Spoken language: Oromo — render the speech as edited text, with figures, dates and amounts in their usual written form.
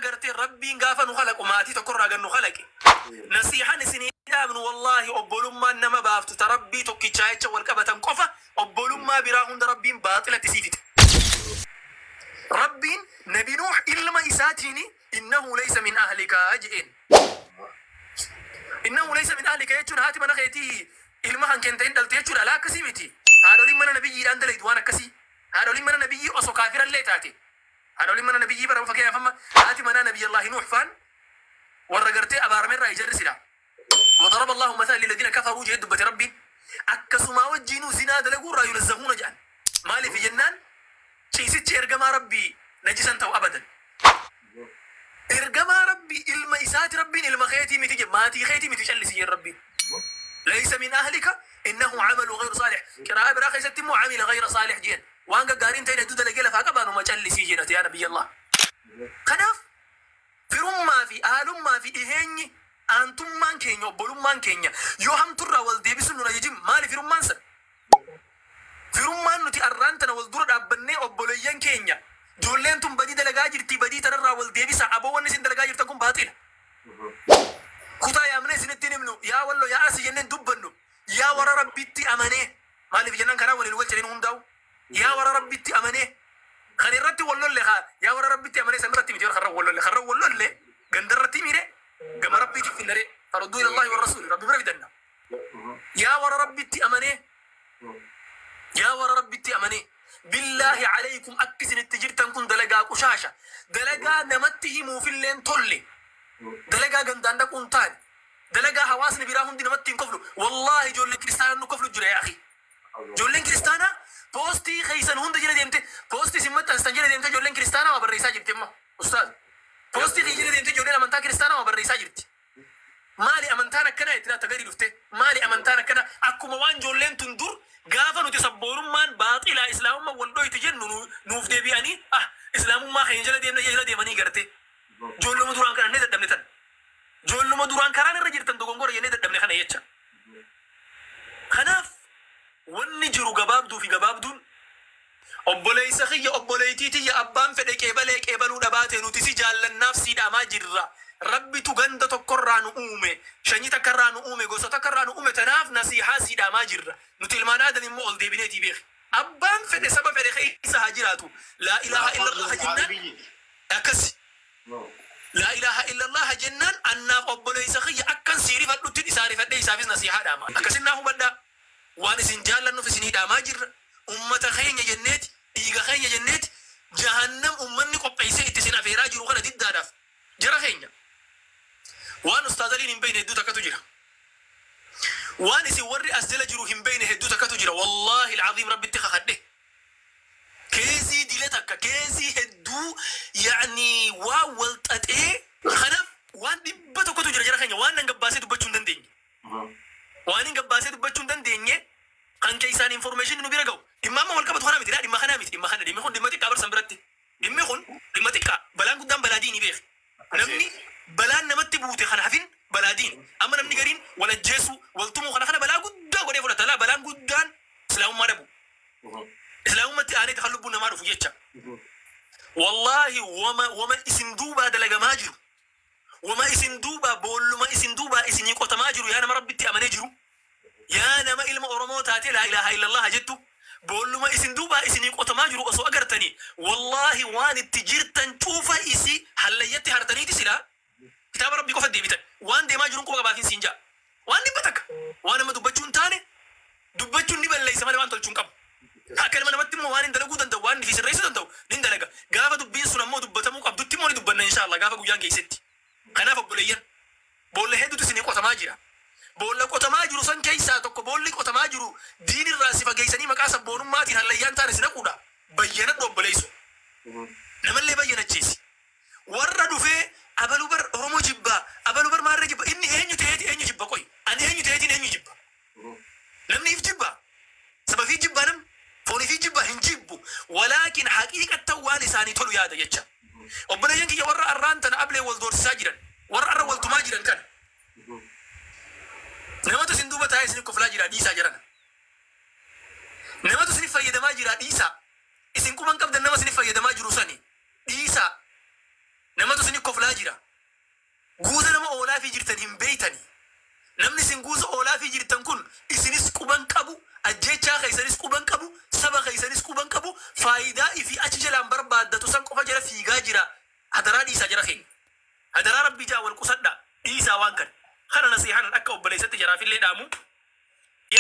Gartee Rabbiin gaafa nu kalaqu maatii tokkorraa gad nu kalaqe. Nasiihan isinii dhaamnu, wallaahi, obbolummaan nama baaftu ta Rabbii tokkichaa jecha wal qabatan qofa. Obbolummaa biraa hunda Rabbiin baaxilatti sii fixe. Rabbiin Nabi Nuuh ilma isaatiin "Innahu laysa min ahlika" je'een. "Innahu laysa min ahlika" jechuun haati mana keetii ilma kan kee hin dhalte jechuudha. Laa, akkasii miti. Haadholiin mana nabiyyiidhaan dalaydu waan akkasii. Haadholiin mana nabiyyii osoo kaafirallee taate. Haadholiin mana nabiyyii bara, fakkeenyaaf, amma haati manaa Nabiyyallaahi Nuuh faan warra gartee abaaramerraa ijarri sila. "وضرب الله مثلا للذين كفروا" jee dubbate Rabbiin. Akkasumaa wajjiinuu zinaa dalaguurraa ينزهون jedhan. Maaliif jennaan, ciisichi ergamaa Rabbii najisan ta'u abadan. Ergamaa Rabbii ilma isaati Rabbiin ilma keetii miti jedhe, maatii keetii miti, callisi jedhe Rabbiin. ليس من أهلك إنه عمل غير صالح. Qiraa'aa biraa keessatti immoo عمل غير صالح jeen. Waan gaggaariin ta'in hedduu dalagee lafaa qabaanuma, callisii jedhate yaa Nabiyyallah. Kanaaf firummaa fi aalummaa fi dhiheenyi aantummaan keenya, obbolummaan keenya yoo hamturraa wal deebisuun nun ajajin, maali firummaan san? Firummaan nuti arraan tana wal dura dhaabbannee obboleeyyan keenya, ijoolleen tun badii dalagaa jirti, badii tanarraa wal deebisa, aboo, wanni isin dalagaa jirtan kun baaxila. Kutaa yaamnee isinitti himnu, yaa Wallo, yaa Arsi jenneen dubbannu, yaa warra Rabbitti amanee, maaliif jennaan karaa waliin wal jedheen hundaa'u, yaa warra Rabbitti amanee kan irratti wal lolle haa, yaa warra Rabbitti amanee san irratti miti. Karra wal lolle, karra wal lolle ganda irratti mire, gama Rabbiitiif finnare. فردوا إلى الله والرسول, Rabbi bira fidanna. Yaa warra Rabbitti amanee, yaa warra Rabbitti amanee, بالله عليكم, akka isinitti jirtan kun dalagaa qushaasha, dalagaa namatti himuufilleen tolle, dalagaa gandaan dhaquun taane, dalagaa hawaasni biraa hundi namatti hin koflu. Wallaahi, ijoolleen kiristaanaa nu koflu jira. Yaa akhi, ijoolleen kiristaanaa poostii keessan hunda jala deemte, poostii isin maxxansitan jala deemte, ijoolleen kiristaanaa waa barreessaa jirti. Amma ustaaz, poostii kiyya jala deemte ijoolleen amantaa kiristaanaa waa barreessaa jirti. Maali amantaan akkana itti laata gadi dhufte? Maali amantaan akkana? Akkuma waan ijoolleen tun dur gaafa nuti sabboonummaan baaxilaa, islaamummaa wal dhoyte jennu nuuf deebi'anii, ah, islaamummaa keenya jala deemna jala deemanii garte, ijoolluma duraan kadhannee dadhabne tan, ijoolluma duraan karaan irra jirtan dogongora jennee dadhabne kana jecha. Kanaaf wanni jiru gabaabduu fi gabaabduun, obboleessa kiyya, obboleettii tiyya, abbaan fedhe qeebalee qeebaluu dhabaate, nuti si jaallannaaf sii dhaamaa jirra. Rabbitu ganda tokkorraa nu uume, shanyii takkarraa nu uume, gosa takkarraa nu uume. Tanaaf nasiihaa sii dhaamaa jirra. Nuti ilmaan Aadam immoo ol deebineetii beeki. Abbaan fedhe saba fedhe keessa haa jiraatu, لا إله إلا الله jennaan akkas, لا إله إلا الله jennaan, annaaf obboleessa kiyya akkan sii rifadhuttin isaa rifadhee isaafis nasiihaa dhaama. Akkasin naa hubadhaa. Waan isin jaallannuuf isinii dhaamaa jirra. Ummata keenya jenneeti, dhiiga keenya jenneeti, jahannam ummanni qopheessee itti isin afeeraa jiru kana diddaadhaaf. Jara keenya, waan ustaazaliin hin beekne hedduu takkatu jira. Waan isin warri as jala jiru hin beekne hedduu takkatu jira. والله العظيم, Rabbitti kakadhe, keezii dile takka, keezii hedduu, yaani waa wal xaxee. Kanaaf waan 100tu jira, jara keenya, waan nan gabbaasee dubbachuu hin dandeenye, waan hin gabbaasee dubbachuu hin dandeenye, kan keessaan information nu bira ga'u. Dhimma amma wal qabatu kana miti, dhimma kana miti, dhimma kana, dhimmi kun dhimma xiqqaa barsan biratti. Dhimmi kun dhimma xiqqaa. Balaan guddaan balaa diinii beeki. Namni balaan namatti buute kana hafin balaa diini. Amma namni gariin wal ajjeesuu, wal tumuu kana kana balaa guddaa godhee fudhata. Laa, balaan guddaan islaamummaa dhabu. Islaamummaatti aaneeti kan lubbuun namaa dhufu jecha. Wallaahi, wama isin duubaa dalagamaa jiru, wama isin duubaa, boolluma isin duubaa isinii qotamaa jiru, yaa nama Rabbitti amanee jiru, yaa nama ilma Oromoo taatee لا إله إلا الله jettu, boolluma isin duubaa isinii qotamaa jiru osoo agartanii, wallaahi, waan itti jirtan cuufa isii hallayyatti hartaniiti silaa kitaaba Rabbii qofa deebitan. Waan deemaa jiruun quba qabaatiin siin ja'a. Waan 100 waan nama dubbachuu hin taane dubbachuun ni balleessa malee waan tolchuu hin qabu. Akka ilma namatti immoo waan hin dalaguu danda'u, waan fi sirreessuu danda'u nin dalaga. Gaafa dubbiin sun ammoo dubbatamuu qabdutti immoo ni dubbanna, inshallah, gaafa guyyaan geessetti. Kanaaf obboleeyyan, boolla hedduutu isinii qotamaa jira. Boolla qotamaa jiru san keessaa tokko, boolli qotamaa jiru diin irraa si fageessanii maqaa sabboonummaatiin hallayyaan taane si naquudha. Bayyanadhu, obboleessu. Namallee bayyanachiisi. Warra dhufee abalu bar Oromoo jibbaa, abalu bar maarree jibba, inni eenyu ta'eeti eenyu jibba? Qoy, ani eenyu ta'eetiin eenyu jibba? Namni if jibbaa? Saba fi jibbaa? Namni foonii fi jibbaa hin jibbu. Walaakin haqiiqattan waan isaanii tolu yaada jecha. Obboleeyyan kiyya, warra arraan tana ablee wal doorsisaa jiran, warra arra wal tumaa jiran kana, namatu isin duuba taa'ee isin koflaa jira, dhiisaa jarana. Namatu isin fayyadamaa jira, dhiisaa. Isin quban qabdan nama isin fayyadamaa jiru sani, dhiisaa. Namatu isin koflaa. Faayidaa ifii achi jalaan barbaaddatu san qofa jala fiigaa jira. Hadaraa dhiisaa jara keenya. Hadaraa Rabbii jaa wal qusadhaa. Dhiisaa waan kana. Kana nasiihaan akka obboleessatti jaraafillee dhaamu.